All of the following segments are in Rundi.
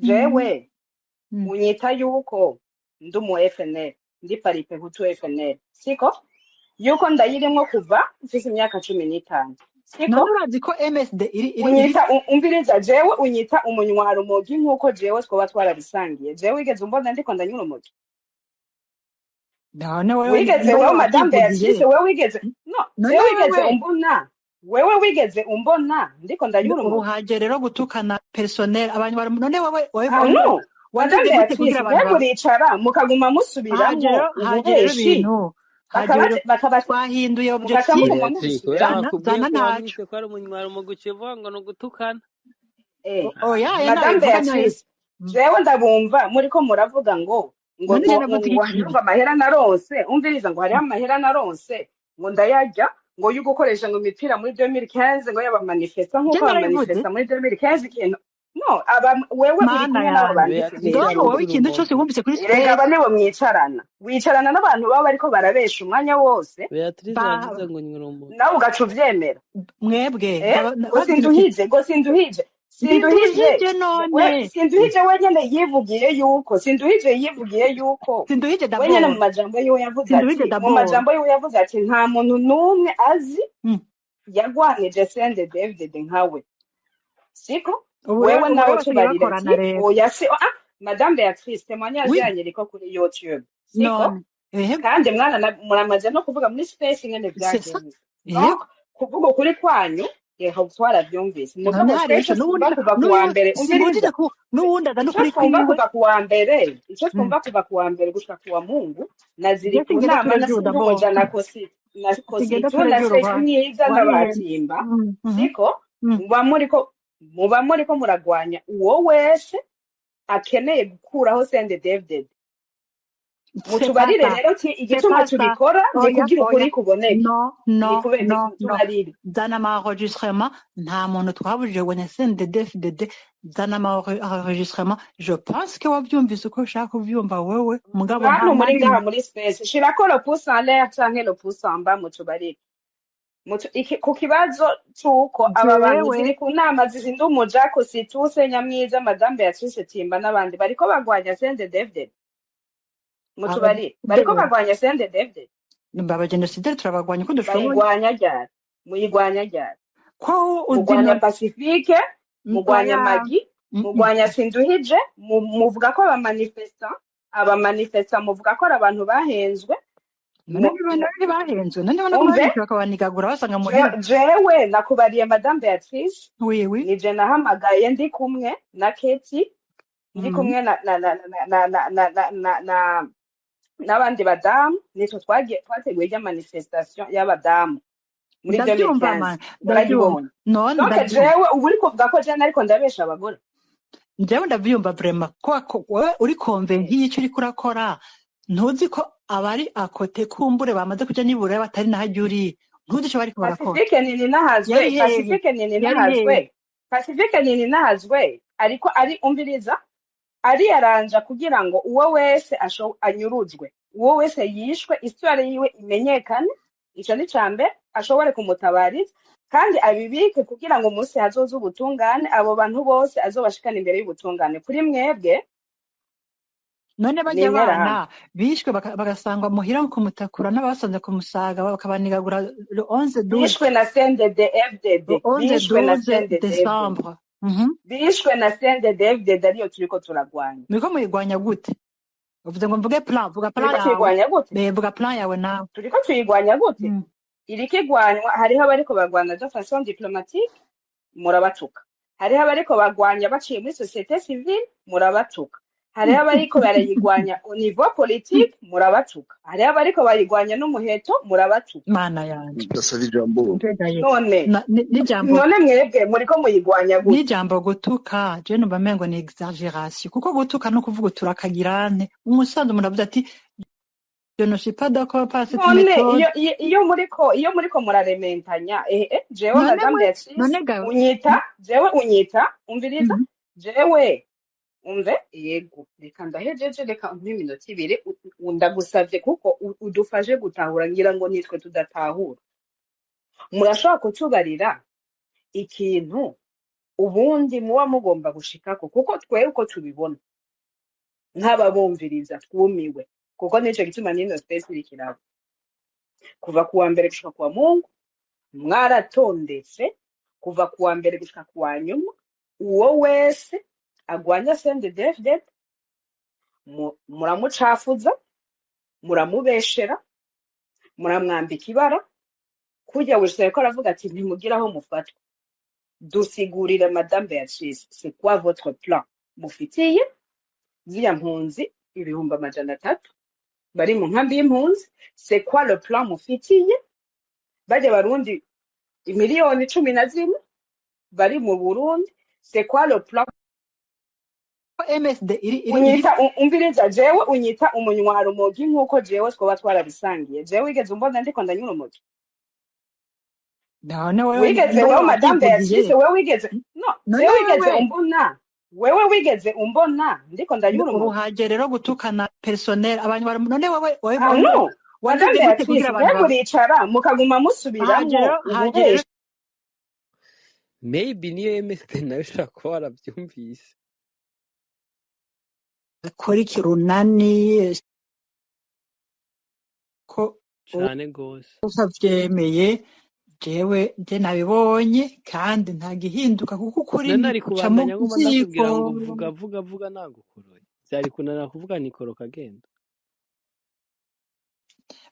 Jewe unyita yuko ndi umu FNL, ndi Palipehutu FNL, siko? Yuko ndayirimwo kuva mfise imyaka 15, siko? None urazi ko MSD iri Unyita umviriza, jewe unyita umunywarumogi nk'uko jewe twoba twarabisangiye. Jewe wigeze umbona ndiko ndanywa urumogi? None wewe Wigeze nimba wewe, madame wabyivugiye? Beatrice, wewe wigeze, no, None jewe wigeze wewe umbona, wewe wigeze umbona ndiko ndanywa ubu urumogi? Haje rero gutukana personnel abantu bari. None wewe Ah no, madame wagize gute Beatrice, kugira abantu mwebwe uricara mukaguma haje musubiramwo rero, haje rero ububeshi, ibintu, haje rero bakaba twahinduye mugaca objectif. muguma Beatrice, kubera mubisubiramwo. Zana bakubwiye zana ko ntaco. wamwise ko ari umunywarumogi, uciye uvuga ngo ni ugutukana. Oya, Madame nabivuga nayo. Beatrice, jewe ndabumva muriko muravuga ngo None je ngo navuze ngo iki hariho kibi? amahera naronse. Umviriza, ngo hariho amahera naronse, ngo ndayarya, ngo yo gukoresha ngo imipira muri 2015, ngo y'abamanifesta Je nk'uko narabivuze. abamanifesta muri 2015 ikintu, no, aba wewe uri Mana kumwe n'abo yanje. banditse Beatrice Donc ibintu. wowe aravuze ikintu cyose urumogi. wumvise kuri Erega space aba niwe mwicarana, wicarana n'abantu baba bariko barabesha umwanya wose. Beatrice ba aravuze ngo nywa urumogi. Nawe ugaca uvyemera. Mwebwe Ngo bavuze uti sinduhije, ngo sinduhije, sinduhije. Sinduhije. We None sinduhije wenyene yivugiye yuko, sinduhije yivugiye yuko sinduhije wenyene mu d'abord majambo yiwe yavuze sinduhije ati, mu d'abord majambo yiwe yavuze ati nta muntu n'umwe azi yagwanije CNDD-FDD nkawe, siko? Ubu rero Wewe ubu nawe rero basigaye tubarira bakorana ati rero. Oya, si ah, madame Beatrice, témoignage Oui. yanyu iriko kuri YouTube, siko? None ehe. Kandi mwana muramaze no kuvuga muri space ingene C'est ça. vyagenze. Yego. Donc kuvuga ukuri kwanyu yeho twaravyumvise, None mugabo hari twese ejo n'ubundi twumva kuva ku wa n'ubu mbere, simbujije umviriza, ku n'uwundi aza ico n'ukuri twumva kwiwe. Kuva ku wa mbere, ico twumva kuva ku wa mbere gushika ku wa Mungu na ziri Je ku singenda nama na turejuru d'abord Sindumuja na Kosi na singenda Kositu na turejuru Sefu Mwiza na warihenze. Batimba, siko? Muba muriko muragwanya uwo wese akeneye gukuraho CNDD-FDD. C'est pas Mutubarire ça. rero ti C'est igituma pas ça. tubikora ni Oya, kugira oya. ukuri kuboneke. No, no, Ni no, no. tubarire. Zana ama enregistrement, nta muntu twabujije ngo ni CNDD-FDD. Zana ama enregistrement. Je pense que wavyumvise uko ushaka kuvyumva wewe, mugabo nta Bantu na muri ngaha rimwe. muri space, shirako le pouce en l'air canke le pouce en bas, mutubarire. Ku kibazo c'uko aba bantu Jewe ziri ku nama zizindumuja Kosituse Nyamwiza, Madame Beatrice Timba n'abandi bariko bagwanya CNDD-FDD. Mutubarire, bariko bagwanya CNDD-FDD? Abagenosideri turabagwanya uko dushoboye. Bayigwanya ryari? Muyigwanya ryari? Ko uzi Mugwanya no Pacifique, mugwanya Oya. Magi, mugwanya Sinduhije, muvuga ko abamanifesta muvuga ko ari abantu bahenzwe. None none bahenzwe? None ubona ko Umve. bahenzwe bakabanigagura basanga muhira? Jewe nakubariye, madame Beatrice, Oui, oui. nije nahamagaye ndi kumwe na Keti, ndi kumwe na n'abandi badamu, nitwe twagiye twateguye irya manifestation y'abadamu muri Ndavyumva 2015. Man, ndavyumva. Warayibonye? None Donc ndavyumva. jewe ubu uri kuvuga ko jewe nariko ndabesha abagore? Njyewe ndavyumva vraiment ko wowe uri convaincu y'icyo uriko urakora, ntuzi ko abari akote kumbure bamaze kuja nibura batari naharya uri, ntuzi ico bariko barakora. Pacifique nini nahazwe. Yari hehe? Pacifique nini Yari nahazwe. hehe? Pacifique nini nahazwe, ariko ari, umviriza, ariyaranja kugira ngo uwo wese anyuruzwe, uwo wese yishwe, histoire yiwe imenyekane. Ico ni ca mbere, ashobore kumutabariza kandi abibike kugira ngo umunsi hazoza ubutungane, abo bantu bose azobashikana imbere y'ubutungane. Kuri mwebwe None ni barya interahamwe. bana bishwe bagasangwa muhira kumutakura n'abasanze kumusaga bakabanigagura le 11 12 Bishwe na CNDD FDD. Le 11 Bishwe na 12 CNDD FDD. décembre. Bishwe na CNDD FDD, ariyo turiko turagwanya. Muriko muyigwanya gute? Uvuze ngo mvuge plan, vuga plan Turiko yawe. tuyigwanya gute? Be vuga plan yawe nawe. Turiko tuyigwanya gute? Iriko igwanywa, hariho abariko bagwana de façon diplomatique, murabatuka. Hariho abariko bagwanya baciye muri société civile, murabatuka. Hariho abariko barayigwanya au niveau politique, murabatuka. Hariho abariko bayigwanya n'umuheto, murabatuka. Mana yanje. Ndasaba ijambo. Mbega None n'ijambo none mwebwe muriko muyigwanya gute? N'ijambo gutuka, je numva mengo ni exagération, kuko gutuka no kuvuga uturakagirane umusanzu, umuntu avuze ati je ne suis pas d'accord par cette None méthode. iyo muriko murarementanya, ehe, jewe None madame mwe Beatrice, none ga unyita jewe, unyita, umviriza, jewe umve, yego, reka ndahejeje, reka umpe iminota 2, ndagusavye kuko udufashe gutahura, ngira ngo nitwe tudatahura. Murashobora kutubarira ikintu Ubundi muba mugomba gushikako, kuko twewe uko tubibona nk'ababumviriza twumiwe, kuko nico gituma n'ino space iriko iraba kuva kuwa mbere gushika kuwa Mungu. Mwaratondetse kuva kuwa mbere gushika kuwa nyuma, uwo wese agwanya CNDD-FDD muramucafuza, muramubeshera, muramwambika ibara. Kurya wese ko aravuga ati ntimugira aho mufatwa. Dusigurire, Madame Beatrice, c'est quoi votre plan mufitiye ziriya mpunzi 300,000 bari mu nkambi y'impunzi? C'est quoi le plan mufitiye barya Barundi 14 miliyoni bari mu Burundi? C'est quoi le plan? MSD iri iri iri Unyita umviriza, jewe unyita umunywarumogi nk'uko jewe twoba twarabisangiye. Jewe wigeze umbona ndiko ndanywa urumogi? None wewe Wigeze nimba wewe, Madame wabyivugiye, Beatrice, wewe wigeze, no, none jewe wigeze wewe umbona, wewe wigeze umbona ndiko ndanywa ubu urumogi? haje rero gutukana personnel abantu bari. None wewe wewe Ah no, Madame wagize gute Beatrice, kugira mwe abantu muricara mukaguma haje musubiramwo rero haje rero ububeshi. Maybe niyo MSD nayo ushobora kuba warabyumvise. Akora iki runani ko Cane gose. utavyemeye? Jewe je nabibonye kandi nta gihinduka, kuko ukuri None ari ntiguca mu kubandanya nguma ndakubwira ziko. ngo vuga vuga vuga, nagukoroye vyari kunanira kuvuga nikoroka agenda.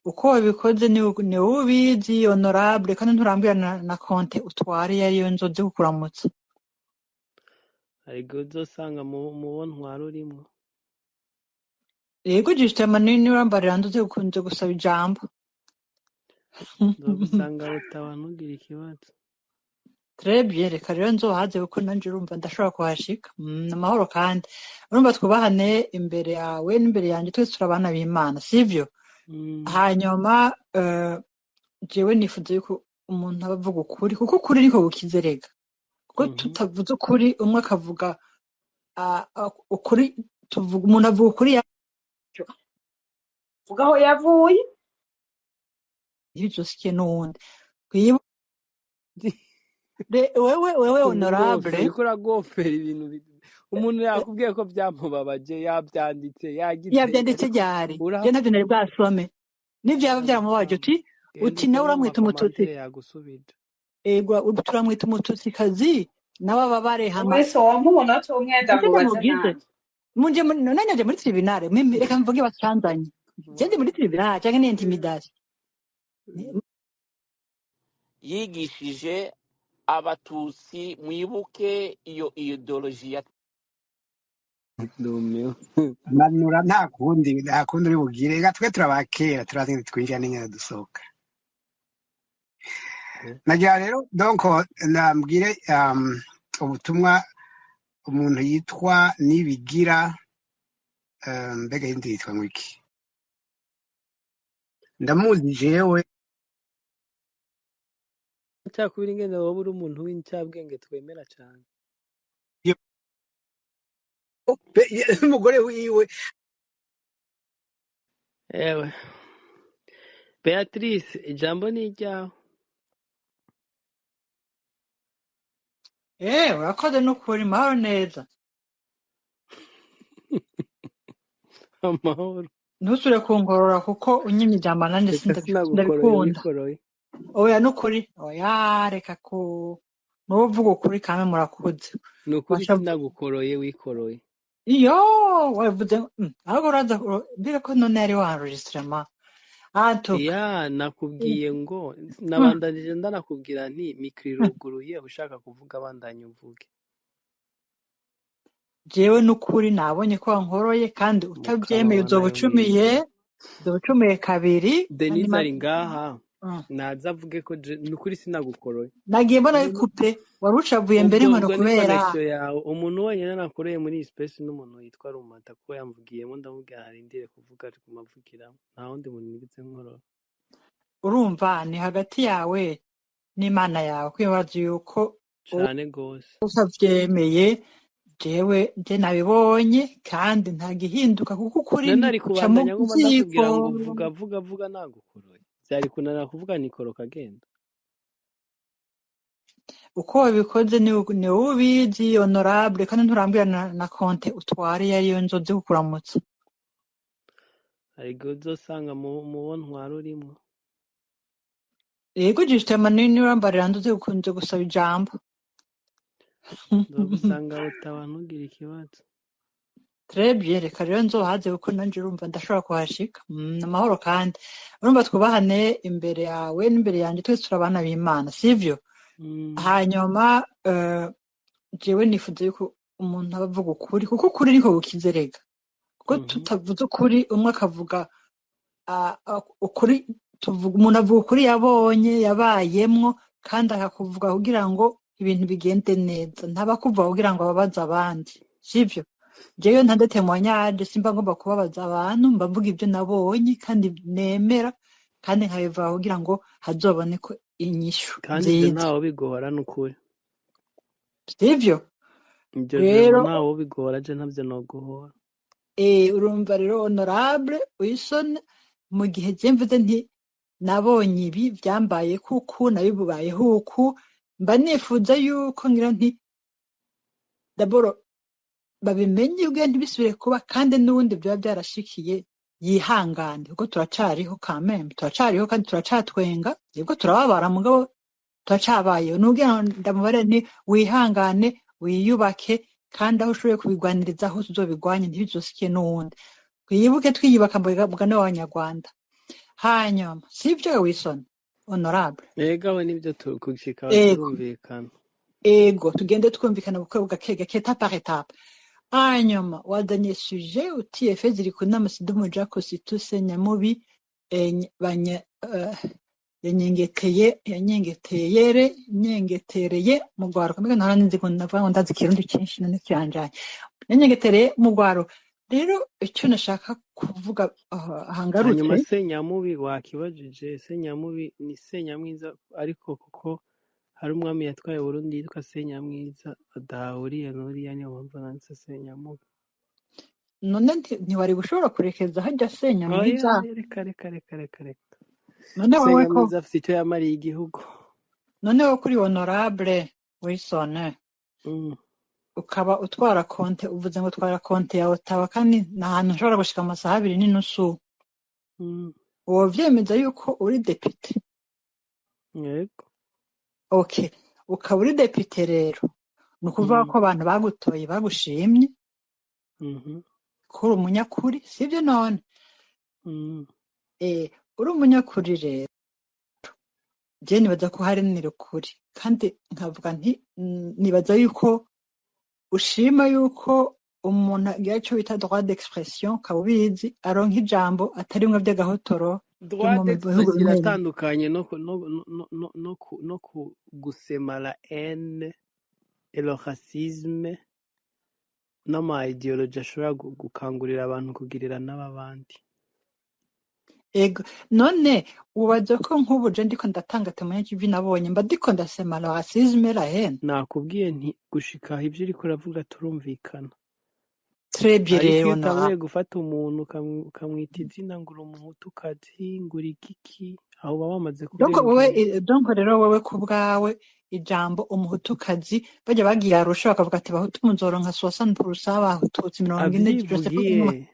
Uko wabikoze ni wowe ubizi, honorable, kandi nturambwira na konte utwara iyo ariyo nzoze kukuramutsa. Hari igihe uzosanga mu bo ntwara urimwo. Yego, justement, ni urambarira nzoze gukunze gusaba ijambo. Nzogusanga rutaba, ntugire ikibazo. Très bien, reka rero nzohaze kuko nanje urumva ndashobora kuhashika. Amahoro, kandi urumva twubahane imbere yawe n'imbere yanjye, twese turi abana b'Imana, sivyo? Hanyuma jewe nifuza yuko umuntu aba avuga ukuri, kuko ukuri niko gukiza erega. Kuko tutavuze ukuri, umwe akavuga ukuri, tuvuga umuntu avuga ukuri Vuga aho yavuye. Ntibizosikiye n'uwundi. Wewe wewe Umugofero honorable, uriko uragofera ibintu umuntu yakubwiye ko byamubabaje, yabyanditse, yagize, yabyanditse ariko ryari? ura Je ntavyo nari bwasome. Nivyaba byaramubabaje, madamu uti genda uti nawe usome mu uramwita umututsi, makomantere yagusubije. Ego, turamwita umututsikazi nawe ababare hama. Wese wampa umunota umwe Ivyo ndamubaze ndamubwize nanje. Munje none nje muri tribunal, reka mvuge bacanzanye, je ndi muri tribunal canke ni intimidation? Yigishije Abatutsi, mwibuke iyo ideoloji ya Ndumiwe. Manura, nta kundi, nta kundi uri bugire. Reka twe turabakera, turazi twinjira n'ingene dusohoka. Nagira rero donc nambwire ubutumwa umuntu yitwa Nibigira, mbega yindi yitwa ngwiki, ndamuzi jewe. Cakubiri ingene woba uri umuntu w'incabwenge twemera cane. Umugore wiwe. Ewe Beatrice, ijambo ni iryawe. Urakoze n'ukuri, mahoro neza. Amahoro. Ntusubire kunkorora kuko unyimye ijambo nanje Reka sinagukoroye, ndabikunda. wikoroye. Oya n'ukuri, oya, reka ku nuvuga ukuri kame murakuze. Ni ukuri Washa sinagukoroye, wikoroye. Iyo wavuze ahubwo uraza mbega ko none yari wa enregistrement antuka. Ya, nakubwiye ngo nabandanije ndanakubwira nti mikro iruguruye, ushaka kuvuga bandanya uvuge. Jewe n'ukuri nabonye ko wankoroye kandi utavyemeye Mukamabana uzoba yo ucumiye, mw'ijuru. uzoba ucumiye kabiri kandi Denise ari ngaha naza avuge ko ni ukuri sinagukoroye. Nagiye mbona Umuntu bikupe wari ucavuye mbere ubwo inkono ubwo ni kubera connection yawe. Umuntu wenyine nakoreye muri iyi space n'umuntu witwa Rumata, kuko yamvugiyemo ndamubwira arindire kuvuga, ariguma avugiramo, nta wundi muntu nigeze nkorora. Urumva ni hagati yawe n'Imana yawe kwibaza yuko Cane gose. utavyemeye. Jewe je nabibonye kandi nta gihinduka, kuko ukuri None ari ntiguca mu kubandanya nguma ziko. ndakubwira ngo vuga vuga vuga, nagukoroye vyari kunanira kuvuga nikoroka agenda. Uko wabikoze ni wowe ubizi honorable, kandi nturambwira na konte utwara iyo ariyo nzoze kukuramutsa. Hari igihe uzosanga mu bo ntwara urimwo. Yego justement ni urambarira nzoze gukunze gusaba ijambo. Nzogusanga utaba ntugire ikibazo. Très bien, reka rero nzohaze kuko nanje urumva ndashobora kuhashika. Amahoro kandi. Urumva twubahane imbere yawe n'imbere yanje, twese turi abana b'Imana, sivyo? Hanyuma jewe nifuza yuko umuntu aba avuga ukuri, kuko ukuri niko gukiza erega. Kuko tutavuze ukuri, umwe akavuga ukuri, tuvuga umuntu avuga ukuri yabonye yabayemwo, kandi akakuvuga kugira ngo ibintu bigende neza, ntaba kuvuga kugira ngo ababaze abandi, sivyo? Jewe ntande témoignage simba ngomba kubabaza abantu, mba mvuga ibyo nabonye kandi nemera, kandi nkabivuga kugira ngo hazoboneke inyishu Kandi ivyo nziza, ntawo bigora n'ukuri. sivyo? Ivyo Rero vyama ntawo bigora, je ntavyo noguhora. Urumva rero honorable Wilson, mu gihe je mvuze nti nabonye ibi byambaye kuku nabibubayeho uku, mba nifuza yuko ngira nti d'abord babimenye ubwe ntibisubire kuba, kandi n'ubundi byaba byarashikiye yihangane, kuko turacariho quand même, turacariho kandi turacatwenga, yego turababara mugabo turacabayeho. Nugira ngo ndamubare nti wihangane wiyubake, kandi aho ushoboye kubigwaniriza hose uzobigwanye ntibizosikiye n'uwundi. Twibuke twiyubaka mugani w'Abanyarwanda. Hanyuma sivyo Wilson honorable? Ega we nivyo gushika aho Ego, turumvikana. ego tugende twumvikana buke gake gake, étape par étape. Hanyuma wazanye sujet uti efe ziri ku nama sidumu jako situse nyamubi banya yanyengeteye yanyengeteyere nyengetereye mu rwaruka. Mbega ntahora ninzi ngo ndavuga ngo ndazi ikirundi cyinshi none kiranjanye yanyengetereye mu rwaruka. Rero icyo nashaka kuvuga Hanyuma ahangarutse Senyamubi wakibajije, Senyamubi ni Senyamwiza, ariko kuko hari umwami yatwaye Burundi yitwa Senyamwiza adahuriye n'uriya, niyo mpamvu nanditse Senyamubi. None ntiwari gushobora kurekeza hajya Oya Senyamwiza? reka reka reka reka reka. None wewe ko Senyamwiza afite icyo yamariye igihugu. None wowe kuri honorable Wilson ukaba utwara konte, uvuze ngo utwara konte ya Ottawa, kandi ni ahantu ushobora gushika amasaha 2.5. Wovyemeza yuko uri depite? Yego. Okay, ukaba uri depite rero ni ukuvuga ko abantu bagutoye bagushimye ko uri umunyakuri, sibyo none? Uri umunyakuri rero, je nibaza ko uharanira ukuri, kandi nkavuga nti nibaza yuko ushima yuko umuntu agira ico bita droit d'expression, ukaba ubizi, aronka ijambo atari bimwe vy'agahotoro vyo Droit mu bihugu d'expression bimwe bimwe. iratandukanye no ku- no no no no no ku- no ku gusema la haine et le racisme n'ama ideology ashobora gukangurira abantu kugirira n'ababandi. Ego, none ubaza ko nk'ubu je ndiko ndatanga témoignage y'ivyo nabonye, mba ndiko ndasema la racisme, la haine? Nakubwiye nti gushika aho ivyo uriko uravuga turumvikana. Très bien Ariko rero iyo honorable. utanguye gufata umuntu ukamwita izina ngo uri umuhutukazi ngo uri igiki, aho uba wamaze Donc wowe kurengera. donc rero wowe ku bwawe ijambo umuhutukazi, bajya bagiye Arusha bakavuga ati bahutu muzoronka 60%, abatutsi 40, je sais pas Avyivugiye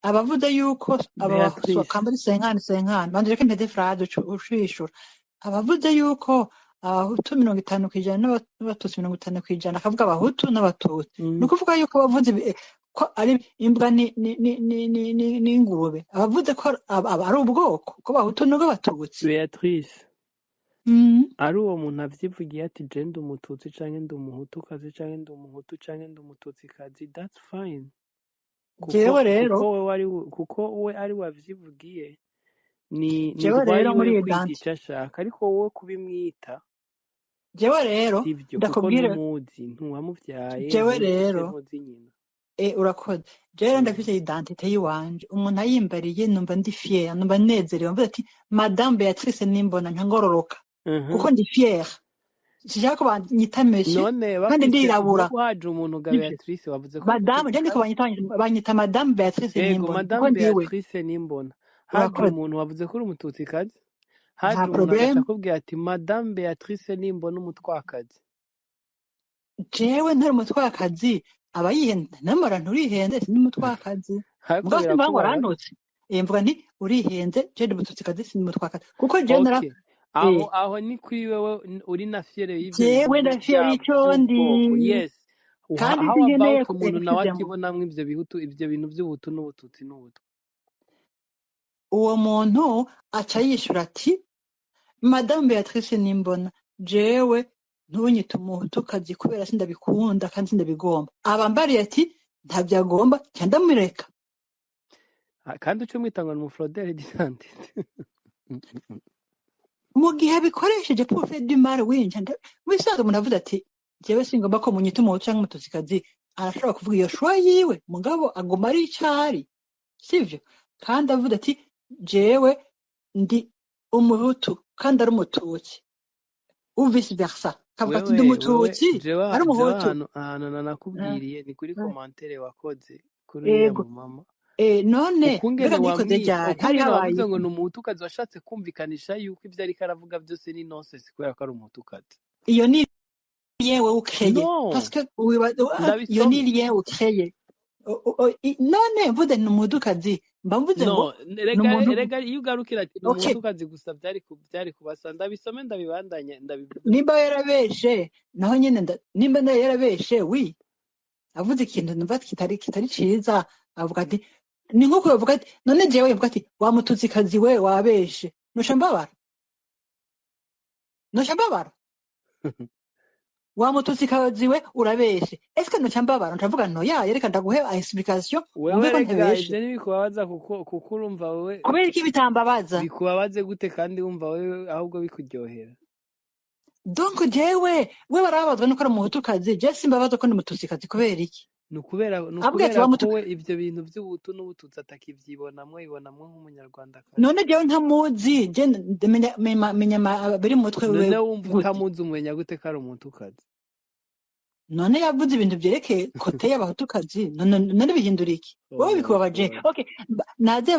abavuze yuko aba Beatrice. bakambara senkani senkani banje reka mpeze phrase ucishura, abavuze yuko abahutu 50% n'abatutsi 50%, akavuga abahutu n'abatutsi, ni ukuvuga yuko abavuze ko ari imbwa n'ingurube, abavuze ko ari ubwoko ko abahutu n'ubw'abatutsi. Beatrice, ari uwo muntu avyivugiye ati je ndi umututsi canke ndi umuhutukazi canke ndi umuhutu canke ndi umututsikazi, that's fine. Kuko Jewe rero kuko we ari kuko we ari wavyivugiye ni jewe droit rero yiwe muri yo kwita identité ico ashaka, ariko wowe kubimwita jewe rero sivyo, kuko ndakubwire ntumuzi, ntiwamuvyaye, jewe ntuzi se, rero ntuzi nyina. Urakoze. Jewe rero ndafise identité yiwanje, umuntu ayimbariye numva ndi fier, numva nezerewe, mvuze ati Madame Beatrice nimbona nkangororoka, kuko ndi fier, sinshaka ko banyita monsieur None kandi bafise ndirabura. nk'ubu haje umuntu ga Nivyo. Beatrice wavuze ko ari Madame je ndiko umututsikazi. banyita Madame Beatrice Ego nimbona, kuko Madame ndiwe. Beatrice nimbona haje Urakoze. umuntu wavuze ko uri umututsikazi, Nta Haje umuntu agaca problème. akubwira ati Madame Beatrice nimbona umutwakazi. Jewe ntari umutwakazi, aba yihenda, namara nturihenze, sindi umutwakazi. Ariko Mugabo simvuga ngo birakubabaza. arantutse. Mvuga nti urihenze, je ndi umututsikazi, sindi umutwakazi. Kuko jewe nara Okay. Aho aho ni kuri wewe uri na fiere y'ivyo jewe bintu ndafiye ico ndi. by'ubwoko. Yes. Kandi How sinkeneye about umuntu nawe excusez-moi. atibonamwo ivyo bihutu, ivyo bintu vy'ubuhutu n'ubututsi n'ubutwa. Uwo muntu aca yishura ati Madame Beatrice nimbona, jewe ntunyite umuhutukazi kubera sindabikunda kandi sindabigomba. Aba ambariye ati ntavyo agomba, nca ndamureka. Ah, kandi uce mwita ngo ni umufrodere d'identité. Mu gihe abikoresheje pour faire du mal, oui, mubisanzwe umuntu avuze ati jewe singomba ko munyita umuhutu canke umututsikazi, arashobora kuvuga iyo choix yiwe, mugabo aguma ari ico ari, sivyo? Kandi avuze ati jewe ndi umuhutu kandi ari umututsi, ou vice versa, akavuga ati ndi Wewe umututsi jewe ari jewe umuhutu. ahantu nanakubwiriye ni kuri commentaire wakoze kuri uriya Ego. mumama. None Ukungene mbega nayikoze wamwise, ryari? Hari ukungene habaye wavuze ngo iki? ni umuhutukazi, washatse kumvikanisha yuko ivyo ariko aravuga byose ni nonsense kubera ko ari umuhutukazi. Iyo ni lien wewe ukreye, parce No, que iyo ni ndabisome. lien ukreye. None mvuze ni umuhutukazi, mba mvuze ngo No, ni rega umuntu. rega iyo ugarukira ati ni Okay, umuhutukazi gusa byari kubasa. Ndabisome ndabibandanye ndabivuge. nimba yarabeshe naho nyene nimba nayo yarabeshe, wi avuze ikintu numva kitari ciza, avuga ati ni nkuko bavuga ati none jewe mvuga ati wa mututsikazi we wabeshe, noca mbabara, noca mbabara, wa mututsikazi we urabeshe, eske noca mbabara? Ncavuga nto ya reka ndaguhe explication Wewe wumve ko rega ntabeshe. ivyo ntibikubabaza kuko urumva wewe Kubera iki bitambabaza? bikubabaze gute kandi wumva wewe ahubwo bikuryohera? Donc jewe we barababazwa nuko ari umuhutukazi, je simbabazwa ko ndi umututsikazi, kubera iki? Ni ukubera ni Avuga ati ukubera wa ko mutu we ivyo bintu vy'ubuhutu n'ubututsi atakivyibonamwo, yibonamwo nk'umunyarwandakazi. None jewe ntamuzi, je menya biri mu mutwe None wiwe wumva gute? utamuzi umenya gute ko ari umuhutukazi? None yavuze ibintu vyerekeye kote y'abahutukazi, none bihindura iki? Oh Wowe my bikubabaje. God. Okay, naze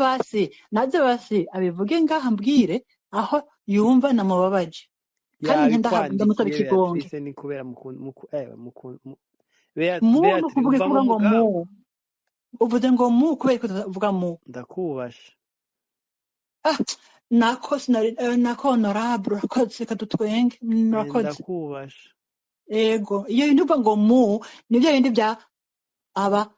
basi abivuge ngaha, mbwire aho yumva namubabaje, kandi ndamusaba Yabikwandikiye ikigonge. Beatrice, ni kubera Mu Beatrice nukuvuga uva kuvuga mu ngo mu mugamba. uvuze ngo mu kubera ko utavuga mu. Ndakubasha. Ah, nako sinari nako honorable, urakoze, reka dutwenge, urakoze. Ndakubasha. Ego, iyo bintu uvuga ngo mu ni bya bindi bya aba,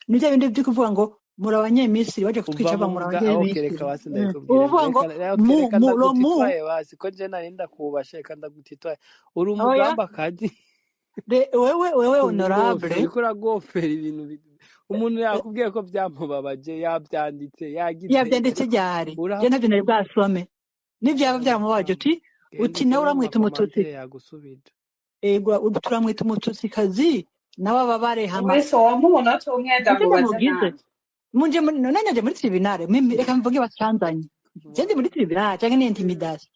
ni bya bindi byo kuvuga ngo muri abanyamisiri baje Uva kutwica, mu bavuga muri muga aho abanyamisiri. kereka basi ndabikubwire Uvuga ngo reka mu reka mu lo mu ndagutitwaye basi ko je nari ndakubasha, reka ndagutitwaye uri oya umugamba kaji. Wewe Ugofera honorable uriko uragofera ibintu umuntu yakubwiye ko byamubabaje, yabyanditse, yagize yabyanditse ryari? Je ntavyo nari bwasome. Nivyaba byaramubabaje urapfukama. uti Genda uti nawe usome mu uramwita umututsi, makomantere yagusubije. ego turamwita umututsikazi nawe ababare hama Wese wampa umunota umwe ivyo ndamubaze ndamugize nanje. Munje none nje muri tribunal, mimi reka mvuge bacanzanye, je ndi muri tribunal canke ni intimidation?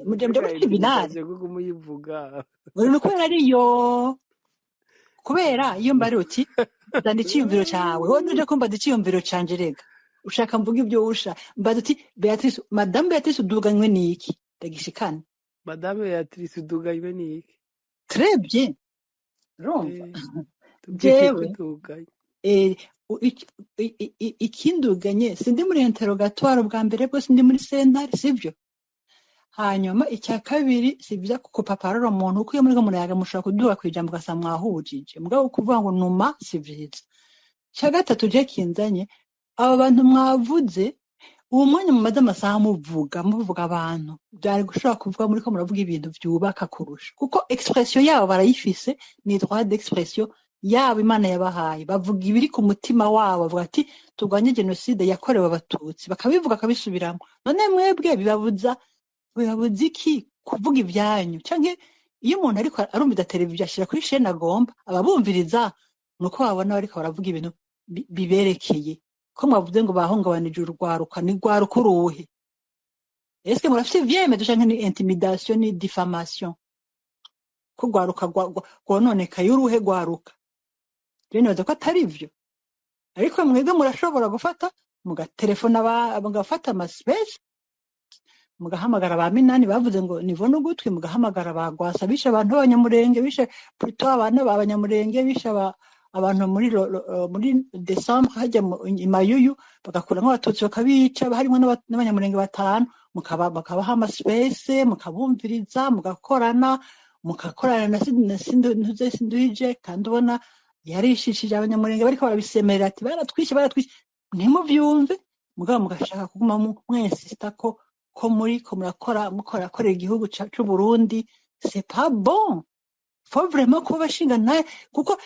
Muje Mbega muri tribunal intimidation kuko umuyivuga. Ni kubera ariyo, kubera iyo mbari uti zana iciyumviro cawe, wowe ntuje kumbaza iciyumviro canje, rega ushaka mvuga ibyo usha mbaza uti Beatrice, Madame Beatrice uduganywe niki, ndagishikane. Madame Beatrice uduganywe niki? Très bien, urumva Tubwire ko jewe uduganye. Ikinduganye sindi muri interrogatoire bwa mbere bwo sindi muri sentare, sivyo? Hanyuma icya kabiri, si byiza kukupa parole umuntu, kuko iyo muriko murayaga mushobora kuduga kw'ijambo ugasanga mwahujije, mugabo kuvuga ngo numa si vyiza. Icya gatatu je kinzanye, aba bantu mwavuze uwo mwanya mumaze amasaha muvuga abantu, byari gushobora kuvuga muriko muravuga ibintu vyubaka kurusha, kuko expression yabo barayifise, ni droit d'expression yabo Imana yabahaye, bavuga ibiri ku mutima wabo, bavuga ati turwanye jenoside yakorewe abatutsi, bakabivuga bakabisubiramo. None mwebwe bibabuza iki kuvuga ibyanyu? Canke iyo umuntu ariko arumviza televiziyo ashira kuri chaîne agomba, ababumviriza nuko babona bariko baravuga ibintu biberekeye. Ko mwavuze ngo bahungabanije urwaruka, ni rwaruka uruhe? Eske murafise ivyemezo canke ni intimidation, ni diffamation? Ko rwaruka rwononekaye, uruhe rwaruka? Je nibaza ko atari vyo, ariko mwebwe murashobora gufata mugaterefona, mugafata ama space Mugahamagara ba Minani bavuze ngo nivone ugutwi, mugahamagara ba Gwasa bishe abantu b'abanyamurenge, bishe plutôt abana b'abanyamurenge, bishe abantu muri muri Decembre hajya i Mayuyu, bagakuramwo abatutsi bakabica, harimwo n'abanyamurenge 5, bakabaha amaspace, mukabumviriza, mugakorana, mukakorana na Ntuze Sinduhije, kandi ubona yarishishije abanyamurenge bariko barabisemerera ati baratwishe, baratwishe, ntimuvyumve, mugabo mugashaka kuguma mwensista ko muri ko murakora mukora korera igihugu c'u Burundi. C'est pas bon, faut vraiment kuba bashinga naye, kuko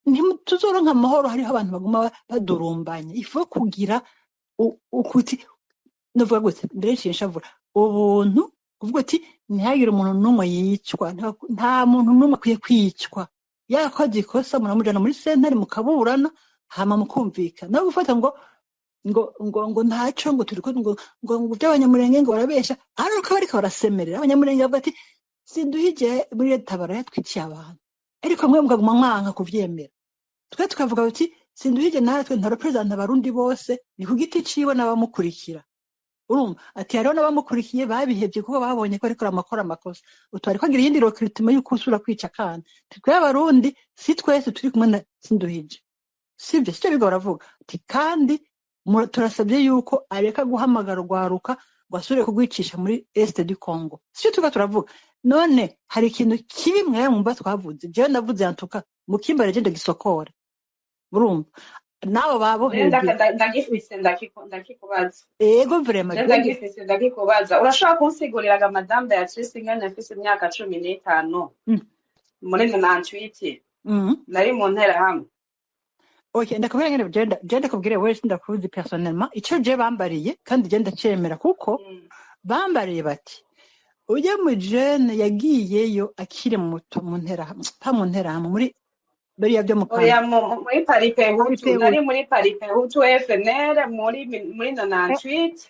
ntituzoronka amahoro hariho abantu baguma badurumbanye. Il faut kugira ukuti novuga gute mbere nshiye nshavura ubuntu, kuvuga uti ntihagire umuntu n'umwe yicwa, nta muntu n'umwe akwiye kwicwa. Yakoze ikosa muramujana muri sentare, mukaburana, hama mukumvikana. No gufata ngo ntaco, ngo turiko ngo by'abanyamurenge ngo barabesha, ariko bariko barasemerera abanyamurenge bavuga ati Sinduhije muri leta barayatwiciye abantu, ariko mwe mukaguma mwanka kuvyemera. Twe tukavuga uti Sinduhije natwe nta represent abarundi bose, ni ku giti ciwe n'abamukurikira. Urumva ati hariho n'abamukurikiye babihevye kuko babonye ko ariko arakora amakosa, utu ariko agira iyindi recrutement y'uko usubira kwica. Kandi twe abarundi si twese turi kumwe na Sinduhije, sibyo? Sicyo biga baravuga ati kandi turasabye yuko areka guhamagara urwaruka ngo asubire kurwicisha muri Est du Congo. Sicyo tuba turavuga? None hari ikintu kibi mwe mwumva twavuze? Jewe navuze yantuka mukimbare je ndagisokora, urumva n'abo babo hejuru. Ndagifise, ndakikubaza. Ego, vraiment. Je ndagifise, ndakikubaza. Urashobora kunsigurira, Madame Beatrice, ingene mfise imyaka 15 muri 98 nari mu nterahamwe? Okay, ndakubwira ngene je ndakubwire, wewe sindakuzi personnellement. Ico je bambariye kandi je ndacemera, kuko bambariye bati ujya mu jeune yagiyeyo akiri muto mu nterahamwe, pa mu nterahamwe, muri biriya byo mu Oya, Kamenge. Muri Palipehutu. Palipehutu. Nari muri Palipehutu FNL muri 98.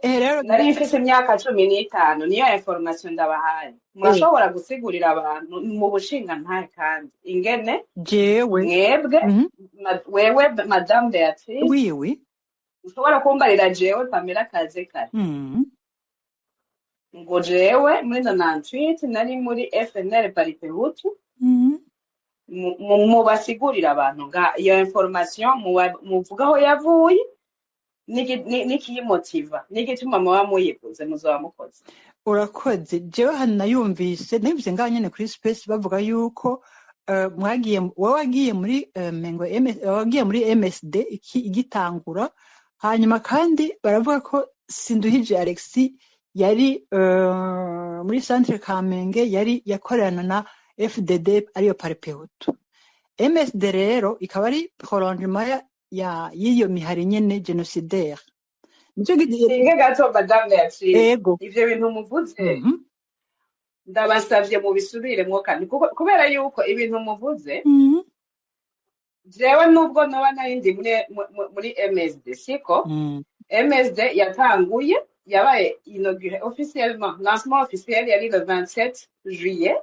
Rero Nari mfise imyaka 15. Niyo information ndabahaye. Murashobora gusigurira abantu mu bushinga ntahe kandi ingene jewe mwebwe wewe Madame Beatrice oui oui ushobora kumbarira jewe Pamela Kaze kare ngo jewe muri 98 nari muri FNL Palipehutu? Mubasigurira abantu nga iyo information, muvuga aho yavuye n'ikiyimotiva n'igituma muba muyivuze, muzoba mukoze. Urakoze. Jewe hano nayumvise ngaho nyene kuri space bavuga yuko mwagiye, wowe wagiye muri mengo wagiye muri MSD igitangura, hanyuma kandi baravuga ko Sinduhije Alexis yari muri centre Kamenge, yari yakorana na FDD ariyo Palipehutu. MSD rero ikaba ari prolongement y'iyo mihari nyene génocidaire, nico Singe gato, Madame Beatrice. Ego. Ivyo bintu muvuze, ndabasavye mubisubiremwo kandi, kuko kubera yuko ibintu muvuze, jewe nubwo noba nari ndi muri MSD, siko? MSD yatanguye, yabaye inauguré officiellement, lancement officiel yari le 27 juillet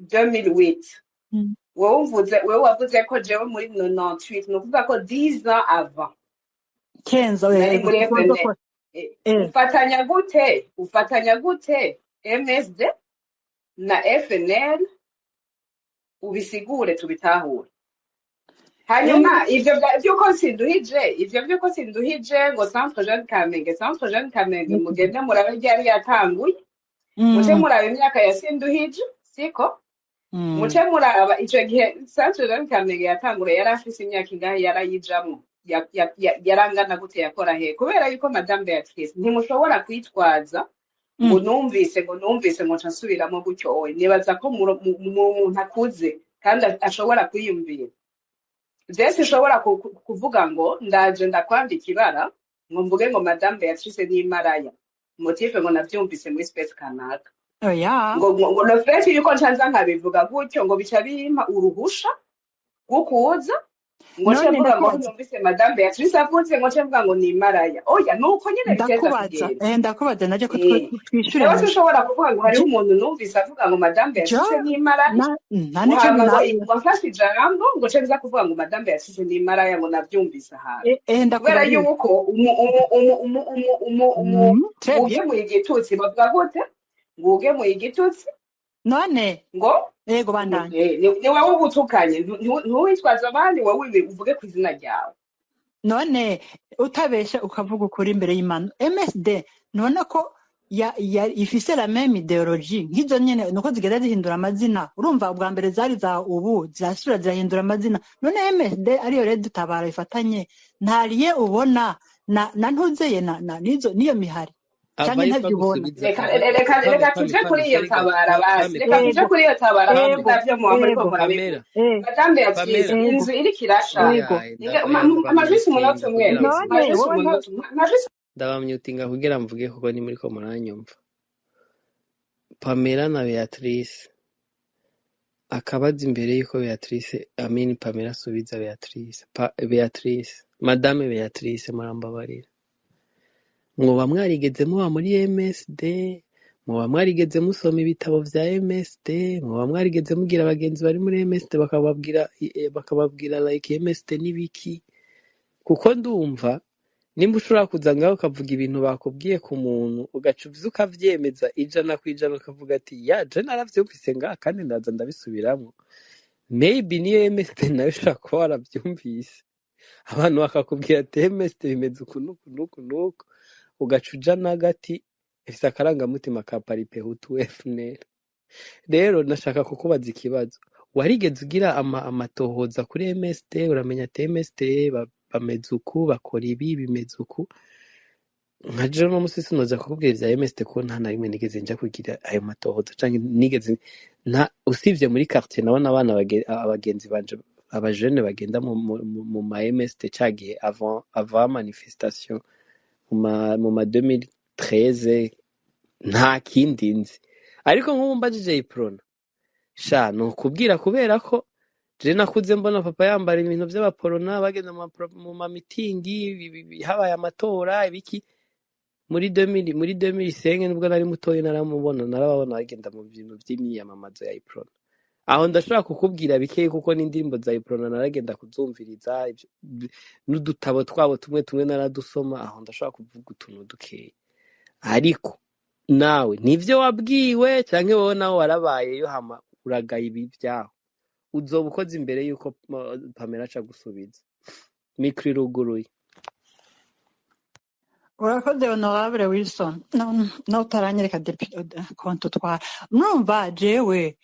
2008. Wewe umvuze, wewe wavuze ko jewe muri 98, ni ukuvuga ko 10 ans avant Kenza. nari Ego. muri Tubanza FNL. ko Ufatanya gute MSD na FNL? Ubisigure tubitahure. Hanyuma ivyo vy'uko Sinduhije ngo Centre Jeune Kamenge, Centre Jeune Kamenge, mugende murabe ryari yatanguye, muce muraba imyaka ya Sinduhije, siko? Muce muraba ico gihe Centre Jeune Kamenge yatangura yari afise imyaka ingahe, yarayijamwo yarangana gute, yakora he? Kubera yuko, Madame Beatrice, ntimushobora kwitwaza ngo numvise ngo nca nsubiramo gutyo. Oye, nibaza ko muntu akuze kandi ashobora kwiyumvira. Je sinshobora kuvuga ngo ndaje ndakwambika ibara, ngo mvuge ngo Madame Beatrice ni imaraya, motif ngo navyumvise muri space kanaka. Oya. Ngo le fait yuko nca nza nkabivuga gutyo, ngo bica bimpa uruhusha rwo kuza Ngo nce None mvuga ngo ndakubaza, numvise Madame Beatrice avuze, ngo nce mvuga ngo ni maraya. Oya, nuko nyene biteza ndakubaza, kugenda. ndakubaza naje ko Eh, twishyure jewe mu sinshobora kuvuga ngo hariho je umuntu numvise avuga ngo Madame jo Beatrice ni maraya, na nta ngo nico hama ngo nawe ngo mfashe ijambo ngo nce nza kuvuga ngo Madame Beatrice ni maraya, ngo navyumvise ahantu. Kubera Ndakubarira. yuko umu umu umu umu umu umu umu Très bien. ugemuye igitutsi, bavuga gute, ngo ugemuye igitutsi None ngo ego bandanye. Ni wowe ubutukanye, ntuwitwaze abandi, wowe uvuge ku izina ryawe. None utabesha ukavuga ukuri imbere y'Imana, MSD ntubona ko ya ifise la même idéologie nk'izo nyene, nuko zigenda zihindura amazina. Urumva ubwa mbere zari za, ubu zirasubira zirahindura amazina. None MSD ariyo rero dutabara bifatanye, nta liye ubona na ntuzeye na nizo niyo mihari Ava canke yuko ntavyo ubona? agusubiza Reka ava reka Pame reka Pame tuje Pame kuri iyo sorry gato tabara basi, Pame reka tuje Ego, kuri iyo tabara kuko ego, navyo muba muriko ego, murabivuga. Pamela Madame Beatrice, Pamela ego, inzu iriko irasha. ego. Oya, oya, Amajisi umunota ndabamyutinga umwe, kugira None mvuge. amajisi wowe nta umunota umwe, amajisi. Ndabamyutinga kugira mvuge kuko ni muriko muranyumva. Pamela na Beatrice, akabaza imbere yuko Beatrice, Amin, Pamela asubiza Beatrice, Beatrice, Madame Beatrice, murambabarira, mwoba mwarigeze muba muri MSD? Mwoba mwarigeze musoma ibitabo vya MSD? Mwoba mwarigeze mugira abagenzi bari muri MSD bakababwira like MSD n'ibiki? Kuko ndumva nimba ushobora kuza ngaho ukavuga ibintu bakubwiye ku muntu, ugaca uza ukavyemeza 100%, ukavuga ati ya je naravyumvise ngaha kandi ndaza ndabisubiramwo, maybe niyo MSD nayo ushobora kuba waravyumvise, abantu bakakubwira ati MSD bimeze uku n'uku n'uku n'uku, ugaca uja n'agati ifise akarangamutima ka Palipehutu FNL. Rero nashaka kukubaza ikibazo: warigeze ugira amatohoza kuri MSD, uramenya ati MSD bameze uku, bakora ibi, bimeze uku? Nka jewe uno musi sinoza kukubwira ivya MSD kuko nta na rimwe nigeze nja kugira ayo matohoza, canke nigeze nta, usivye muri quartier nabona abana abagenzi banje abajene bagenda mu ma MSD ca gihe avant manifestation mu ma 2013, nta kindi nzi. Ariko nk'ubu mbajije Iprona, sha nokubwira, kubera ko je nakuze mbona papa yambara ibintu vy'abaporona, bagenda mu ma mitingi, habaye amatora ibiki muri 2000, muri 2005, nubwo nari mutoyi naramubona, narababona bagenda mu bintu vy'imyiyamamazo ya Iprona. Aho ndashobora kukubwira bikeyi kuko n'indirimbo za Iprona naragenda kuzumviriza, n'udutabo twabo tumwe tumwe naradusoma. Aho ndashobora kuvuga utuntu dukeyi. Ariko nawe nivyo wabwiwe canke wowe nawe warabayeyo, hama uragaye ibi vyaho uzoba ukoze imbere yuko Pamela aca gusubiza. Mikro iruguruye. Urakoze, Honorable Wilson. No utaranyereka konti utwara. Murumva jewe,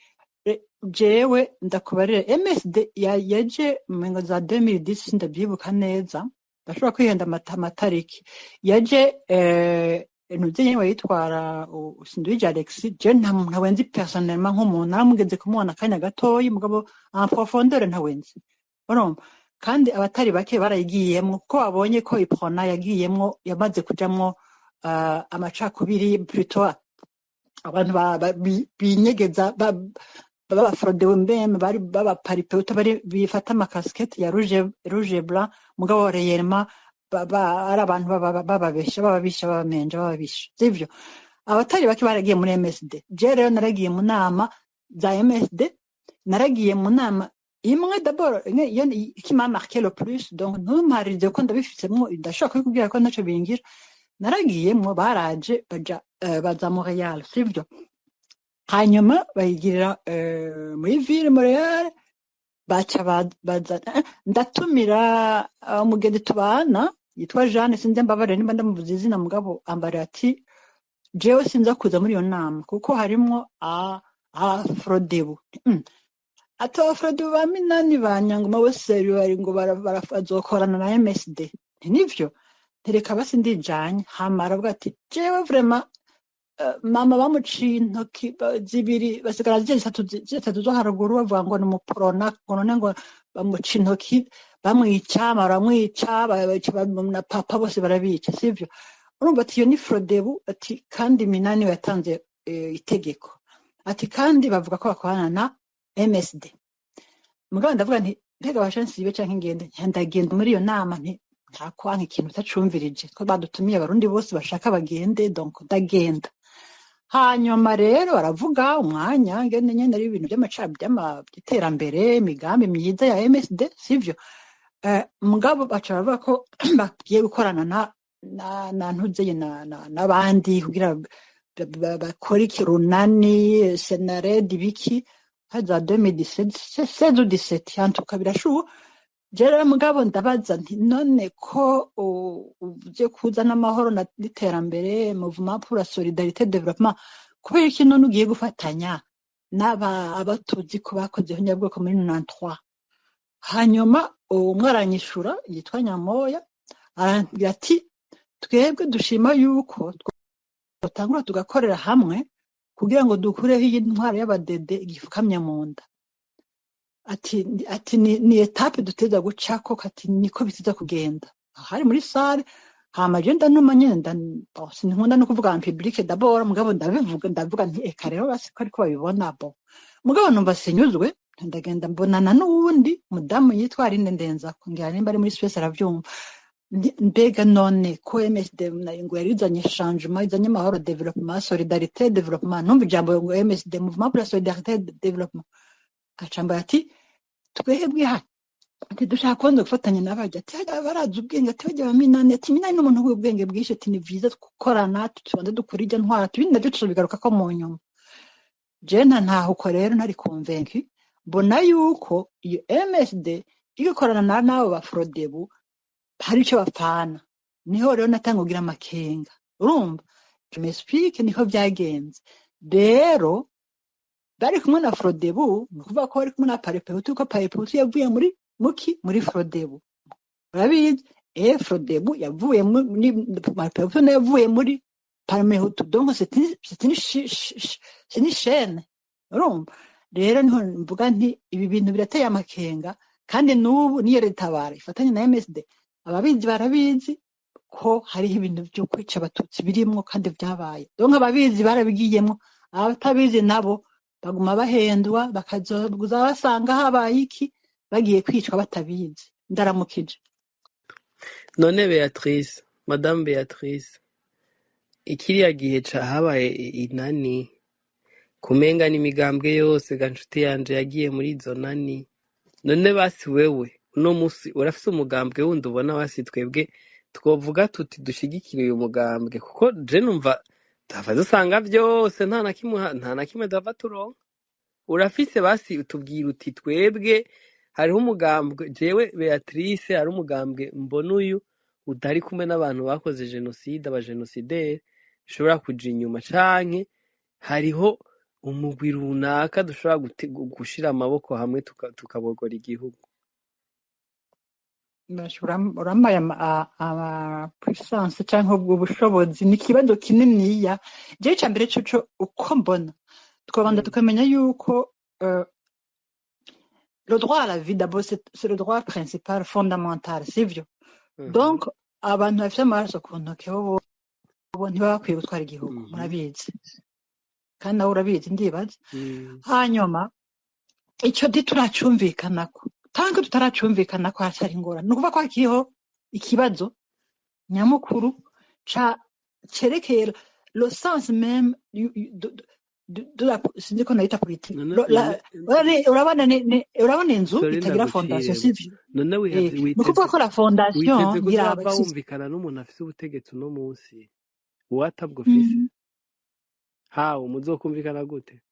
jewe ndakubarira, MSD yaje mu ngo za 2010, ndabyibuka neza, ndashobora kwihenda amatariki. Yaje ntuvye nyene wayitwara Sinduhije Alexis. Je nta muntu ntawe nzi personnellement, nk'umuntu naramugeze kumubona akanya gatoyi, mugabo en profondeur ntawe nzi. Urumva, kandi abatari bake barayigiyemwo kuko babonye ko Iprona yagiyemwo, yamaze kujamwo amacakubiri, plutôt abantu binyegeza b'abafrodewe mbeme bari b'abaparipeuta bari bifata amakasikete ya rouge rouge blanc, mugabo réellement ari abantu bababesha, bababisha, babamenja, bababisha, sivyo? Abatari bake baragiye muri MSD. Je rero naragiye mu nama za MSD, naragiye mu nama imwe d'abord, imwe iyo qui m'a marqué le plus. Donc ntumparirize ko ndabifitsemwo, ndashobora kubikubwira ko ntaco bingira. Naragiyemwo, baraje baja baza Montreal, sivyo? Hanyuma bayigirira muri ville Montreal, baca baza, ndatumira umugenzi tubana yitwa Jeanne, sinzi, mbabarire nimba ndamuvuze izina, mugabo ambarira ati jewe sinza kuza muri iyo nama kuko harimwo afrodebu. Ati abafrodebu ba Minani ba Nyangoma bose bari ngo bazokorana na MSD. Nti nivyo, ntereka basi ndijanye. Hama aravuga ati jewe vraiment mama bamuciye intoki zibiri, basigara zitatu zo haruguru, bavuga ngo ni umuporona, ngo none ngo bamuca intoki, bamwica, baramwica, baca na papa bose barabica, sivyo? Urumva ati iyo ni frodebu, ati kandi Minani we yatanze itegeko, ati kandi bavuga ko bakorana na MSD. Mugabo ndavuga nti Mbega basha nsibe canke ngende? Nca ndagenda muri iyo nama, nti nta kwanka ikintu utacumvirije, ko badutumiye abarundi bose bashaka bagende, donc ndagenda. Hanyuma rero baravuga umwanya ngene nyene ari ibintu by'iterambere, imigambi myiza ya MSD, sivyo? Mugabo baca baravuga ko bagiye gukorana na ntuzeye na n'abandi kugira bakore iki runani Senared biki haza 2017, 16 ou 17 en tout cas, birashuha. Je rero mugabo ndabaza nti none ko uvuze kuzana amahoro n'iterambere, mouvement pour la solidarité développement, kubera iki none ugiye gufatanya n'aba abatuzi ko bakoze ihonyabwoko muri 93? Hanyuma umwe aranyishura yitwa Nyamoya, arambwira ati twebwe dushima yuko twotangura tugakorera hamwe kugira ngo dukureho iyi ntwaro y'abadede igifukamye mu nda. Ati ni étape duteza gucako, ati niko biteza kugenda. Hari muri salle. Hama je ndanuma nyene, bon, sinkunda no kuvuga en public d'abord, mugabo ndabivuga, ndavuga nti eka rero basi ko ariko babibona. Bon, mugabo numva sinyuzwe, ndagenda mbonana n'uwundi mudamu yitwa Aline Ndenzako, ngira nimba ari muri Suisse aravyumva. Mbega none ko MSD ngo yari izanye changement, izanye amahoro, développement, solidarité, développement, numva ijambo ngo MSD, mouvement pour la solidarité développement, acamba ati twebwe hano, ati dushaka kubona gufatanya n'abajya, ati hajya barazi ubwenge, ati bajya ba Minani, ati Minani ni umuntu w'ubwenge bwinshi, ati ni byiza gukorana, tubanze dukora ijya ntwara, ati ibindi nabyo tuzobigarukako mu nyuma. Je ntahuko rero ntari convaincu, mbona yuko iyo MSD igakorana n'abo ba Frodebu hari icyo bapfana. Niho rero natanga kugira amakenga, urumva, je m'explique, niho byagenze rero. Bari kumwe na Frodebu, ni ukuvuga ko bari kumwe na Palipehutu, kuko Palipehutu yavuye muri muki muri Frodebu, urabizi. Frodebu yavuye muri Palipehutu, nayo yavuye muri Parmehutu, donc c'est une chaîne, urumva. Rero niho mvuga nti ibi bintu birateye amakenga, kandi n'ubu niyo Red Tabara ifatanye na MSD, ababizi barabizi ko hariho ibintu byo kwica abatutsi birimwo kandi vyabaye. Donc ababizi barabigiyemwo, abatabizi nabo baguma bahendwa, bakazoza basanga habaye iki, bagiye kwicwa batabizi. Ndaramukije. None Beatrice, Madame Beatrice, ikiriya gihe ca habaye inani, kumenga n'imigambwe yose ga nshuti yanje yagiye muri izo nani. None basi wewe uno musi urafise umugambwe wundi ubona basi twebwe twovuga tuti dushigikire uyu mugambwe? Kuko je numva tuhava dusanga vyose nta na kimwe duhava turonka. Urafise basi utubwira uti twebwe hariho umugambwe, jewe Beatrice hari umugambwe mbona uyu utari kumwe n'abantu bakoze jenoside, abajenosideri, bishobora kuja inyuma, canke hariho umugwi runaka dushobora gushira amaboko hamwe tukabogora igihugu. Urampaye ama puissance canke ubwo bushobozi, ni ikibazo kininiya. Jewe ica mbere coco uko mbona, twabanza tukamenya yuko le droit à la vie d'abord, c'est le droit principal fondamental, sivyo? Donc abantu bafite amaraso ku ntoke bo ntibaba bakwiye gutwara igihugu. Murabizi kandi nawe urabizi, ndibaza. Hanyuma icyo ntituracumvikanako, tant que tutaracumvikanako haracyari ingorane. Ni ukuvuga ko hakiriho ikibazo nyamukuru ca cerekeye le sens même de la, sinzi ko nayita politique. None none Urabona urabona inzu sorry, itagira fondation, ndaguciremo. sivyo? None Ni ukuvuga witeze ko la fondation witeze ntiraba kuzohava wumvikana n'umuntu afise ubutegetsi uno munsi, uwatabwo ufise, hawe muzokumvikana gute?